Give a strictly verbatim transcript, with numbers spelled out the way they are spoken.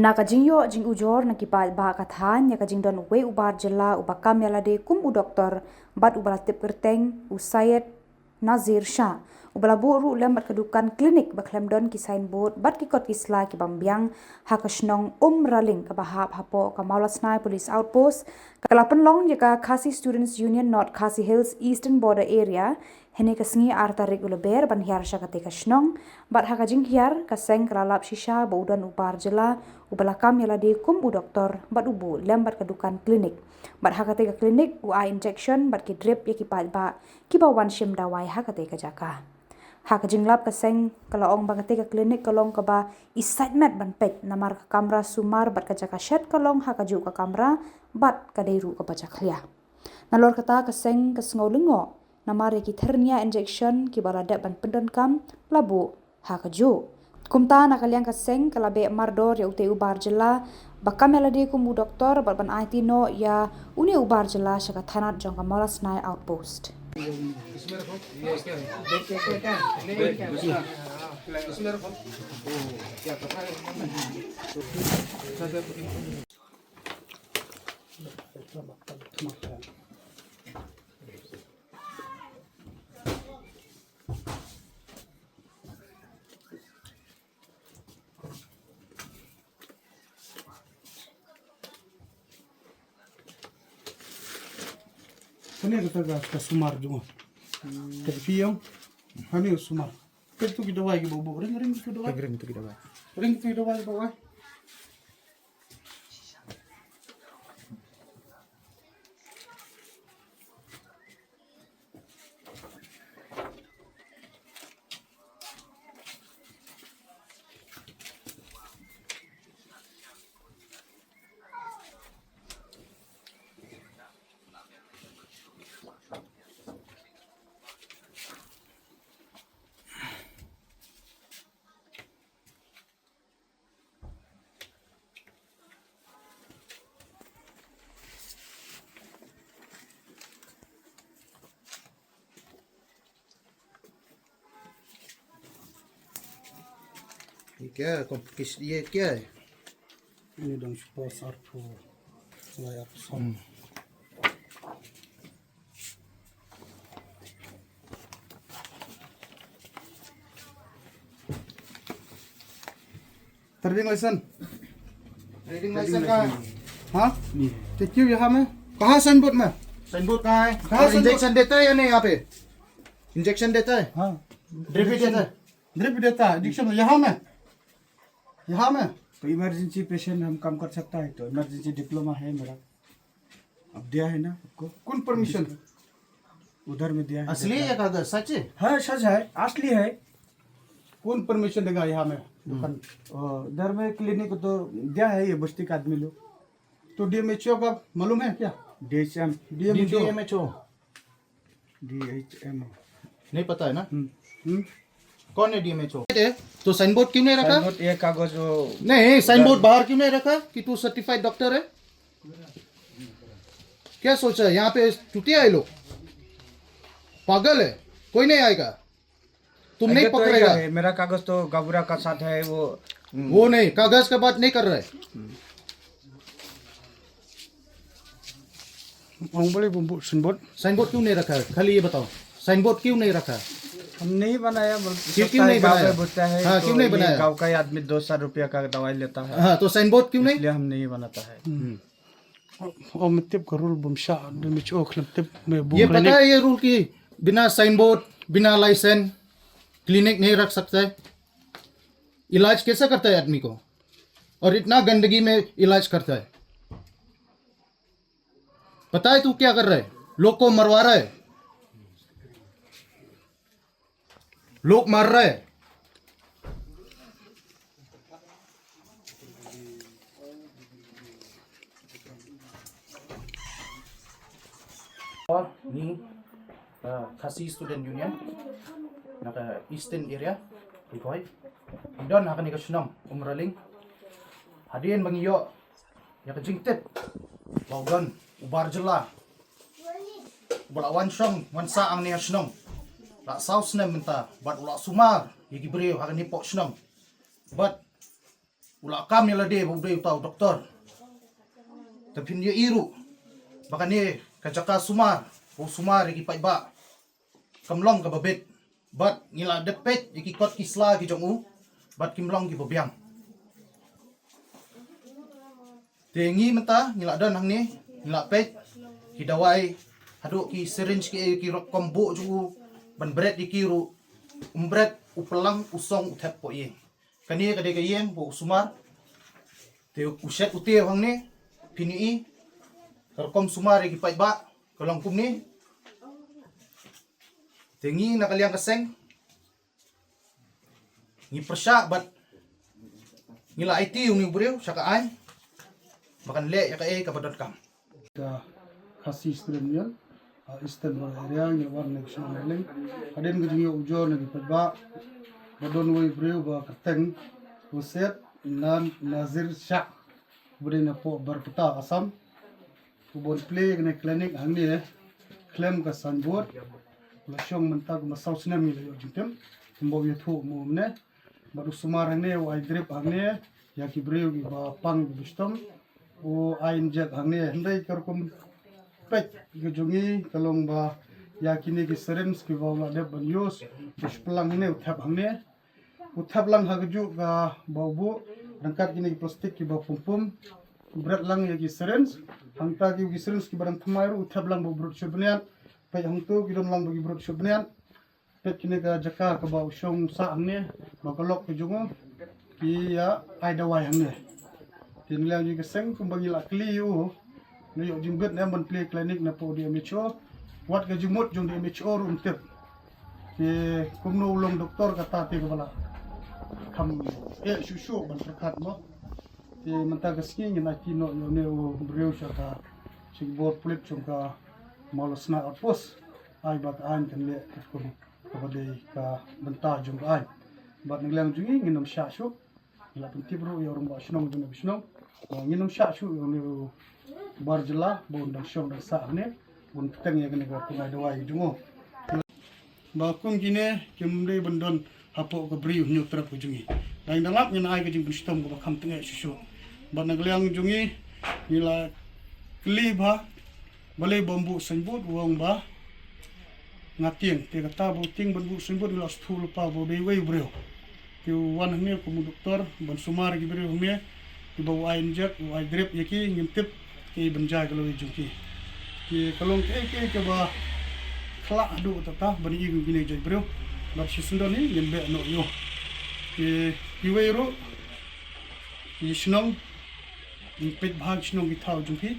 Na ka jingïoh jingujor na ki paidbah ka thaiñ ïa ka jingdon uwei u bar jylla uba kam ïa lade kum u doktor bad uba la tip kyrteng u Syed Nazir Shah, uba la buh ruh lem bad ka dukan klinik ba khlem don ki signboard bad ki kot ki sla ki bym biang ha ka shnong Umraling kaba hap hapoh ka Mawlasnai Police Outpost, ka la pynlong ïa ka Khasi Students Union North Khasi Hills Eastern Border Area hynne ka sngi ar tarik u Lber ban hiar sha katei ka shnong. Bad ha ka jinghiar, ka seng ka la lap shisha ba u don u bar jylla uba la kam ïa lade kum u doktor bad u buh lem bad ka dukan klinik. Bad ha katei ka klinik u ai injection bad ki drip ïa ki paidbah kiba wan shim dawai ha katei ka jaka. Ha ka jinglap, ka seng ka la ong ba katei ka klinik ka long kaba i sait met ban peit namar ka kamra sumar bad ka jaka shet ka long ha kajuh ka kamra bad ka dei ruh kaba jakhlia. Nalor kata, ka seng ka sngew lyngngoh namar ïa ki thyrnia injection kiba la dep ban pyndonkam la buh ha kajuh. Kumta, na ka liang ka seng ka la beh mardor ïa utei u bar jylla ba kam ïa lade kum u doktor bad ban aiti noh ïa une u bar jylla sha ka thanat jong ka Mawlasnai Outpost. Kane kata ka, ka sumar jong nga. Ka phi ong, kane sumar. Kito ki dawai kiba u buh, ring, ring kito ki dawai. Ring kito ki dawai. Ring kito ki dawai kiba u ai. ये क्या है? कॉम्प्लिकेशन, ये क्या है? ये dang shupa sarpho, lai arpho. Hmm. Trading licence. Trading licence कहाँ है? हाँ? ये। तो क्यों यहाँ में? कहाँ साइन बोर्ड में? साइन बोर्ड कहाँ है? कहाँ और साइन बोर्ड? इंजेक्शन देता है या नहीं यहाँ पे? इंजेक्शन देता है? हाँ। ड्रिप भी देता है? ड्रिप भी देता है, इंजेक्शन यहाँ में? यहाँ में? तो इमरजेंसी पेशेंट हम काम कर सकता है, तो इमरजेंसी डिप्लोमा है मेरा। अब दिया है ना आपको? कौन परमिशन? उधर में दिया है। असली है कागज, सच है? हाँ, सच है, असली है। कौन परमिशन देगा यहाँ में दुकान? ओ, उधर में क्लिनिक तो दिया है ये बस्ती का आदमी लोग। तो डीएमएचओ का मालूम है क्या? डीएचएम। डीएमएचओ। डीएमएचओ। डीएचएम। नहीं पता है ना? हम्म। हम्म। कौन है डीएमएचओ? तो साइन बोर्ड क्यों नहीं रखा? साइन बोर्ड, ये कागज वो नहीं, साइन बोर्ड बाहर क्यों नहीं रखा कि तू सर्टिफाइड डॉक्टर है? क्या सोचा है? यहाँ पे चुतिया है लोग, पागल है, कोई नहीं आएगा, तुम नहीं पकड़ेगा। मेरा कागज तो गाबुरा का साथ है, वो, हम्म। वो नहीं, कागज का बात नहीं कर रहा है। ऊपर board, sign board. Sign board क्यों नहीं रखा है? खाली ये बताओ, साइन बोर्ड क्यों नहीं रखा है? हम नहीं बनाया, बोल सकता है, क्यों नहीं बनाया? हाँ, क्यों नहीं बनाया? गाँव का ही आदमी दो सौ रुपया का दवाई लेता है। हाँ, तो साइन बोर्ड क्यों नहीं? इसलिए हम नहीं बनाता है। हम्म। ओ, मैं टिप का रूल बमशा, मैं चोख लम टिप, मैं ये पता है ये रूल कि बिना साइन बोर्ड, बिना लाइसेंस क्लिनिक नहीं रख सकता है? इलाज कैसे करता है आदमी को? और इतना गंदगी में इलाज करता है। पता है तू क्या कर रहा है? लोग को मरवा रहा है, लोग मार रहा है। Ni, uh, Khasi Student Union na ka Eastern Area, Ri Bhoi, don ha kane ka shnong Umraling. Hadien ba ngi ïoh ïa ka jingtip ba u don u bar jylla uba la wan shong wan sah hangne ha shnong la saw snem mynta, bad u la sumar ïa ki briew ha kane poh shnong. Bad u la kam ïa lade ba u dei uta u doktor. Te phin ïohi ruh ba kane ka jaka sumar ba u sumar ïa ki paidbah kam long kaba bit. Bad ngi la dep peit ïa ki kot ki sla ki jong u bad kim long kiba biang. Te ngi mynta ngi la don hangne, ngi la peit ki dawai, haduh ki syringe ki, ki rukom buh jong u ban bret ïa ki ruh, um bret, u plang, u song, u thep hapoh ïing. Kane ka dei ka ïing ba u sumar. Te u shet u tiew hangne, phin ïohi ka rukom sumar ïa ki paidbah ka long kumne. Te ngi na ka liang ka seng ngi pyrshah bad ngi la aiti ïa une u briew sha ka aiñ ba kan leh ïa kaei kaba donkam. Ka Khasi Student Union, ah, Eastern Barak Area, ngi wan na ka shnong Darling. Hadien ka jingïoh ujor na ki paidbah ba don uwei u briew ba kyrteng u Syed Nan Nazir Shah, uba dei napoh Barpeta, Assam. U ban plie kane ka clinic hangne khlem ka signboard. U la shong mynta kumba saw snem ngi la ïoh jingtip kumba u ïathuh mo mynne. Bad u sumar hangne, u ai drip hangne ïa ki briew kiba pang kiba shitom. U ai injek hangne, hynrei ka rukom peit ka jong ngi ka long ba ïa kine ki syringe kiba u la dep ban use, u shplang hangne, u thep hangne. U thep lang ha kajuh kaba u buh, ryngkat kine ki plastik kiba pum pum. U bret lang ïa ki syringe, hangta ki, ki syringe kiba dang thymmai ruh u thep lang ba u brut shuh bniat. Peit hangto ki don lang ba ki brut shuh bniat. Peit kine ka jaka kaba u shong sah hangne, ba ka lok ka jong u, ki ïa ai dawai hangne. Te na liang jong ka seng kumba ngi la kylli ïa u, u ïoh jingbit ne em ban plie clinic napoh D M H O, wat ka jingmut jong D M H O ruh um tip. Te kumno u long doktor kata te kaba la kham eh shuh shuh ban pyrkhat mo. Te mynta ka sngi ngin aiti noh ïa une u briew sha ka, sha ki bor pulit jong ka Mawlasna Outpost. Ai ba ka aiñ kan leh katkum kaba dei ka bynta jong ka aiñ. Bad na ka liang jong ngi ngin ym shah shuh. Ngi la pyntip ruh ïa u rangbah shnong jong ka shnong. Ba ngin ym shah shuh ïa une u bar jylla ba un dang shong dang sah hangne, un bteng ïa kane ka rukom ai dawai jong u. Ba kum kine kim dei ban don hapoh ka Bri u Hynñiewtrep ka jong ngi. Dang, dang lap ngin ai ka jingpynshitom kaba kham tyngeh shuh shuh. Bad na ka liang jong ngi, ngi la kylli ba balei ba ym buh signboard, u ong ba nga tieng. Te kata ba u tieng ban buh signboard, ngi la sngewthuh lypa ba u dei uwei u briew. Te u wan hangne kum u doktor ban sumar ïa ki briew hangne, kiba u ai injek, u ai drip ïa ki, ngim tip kaei ban jia ïa ka lawei jong ki. Te ka long kaei kaei kaba khlak haduh katta ban ïohi kum kine ki jait briew. Bad shisien don hi ngin beh noh ïa u. Te kiwei ruh ki shnong, ngin peit bha ki shnong ki thaw jong ki.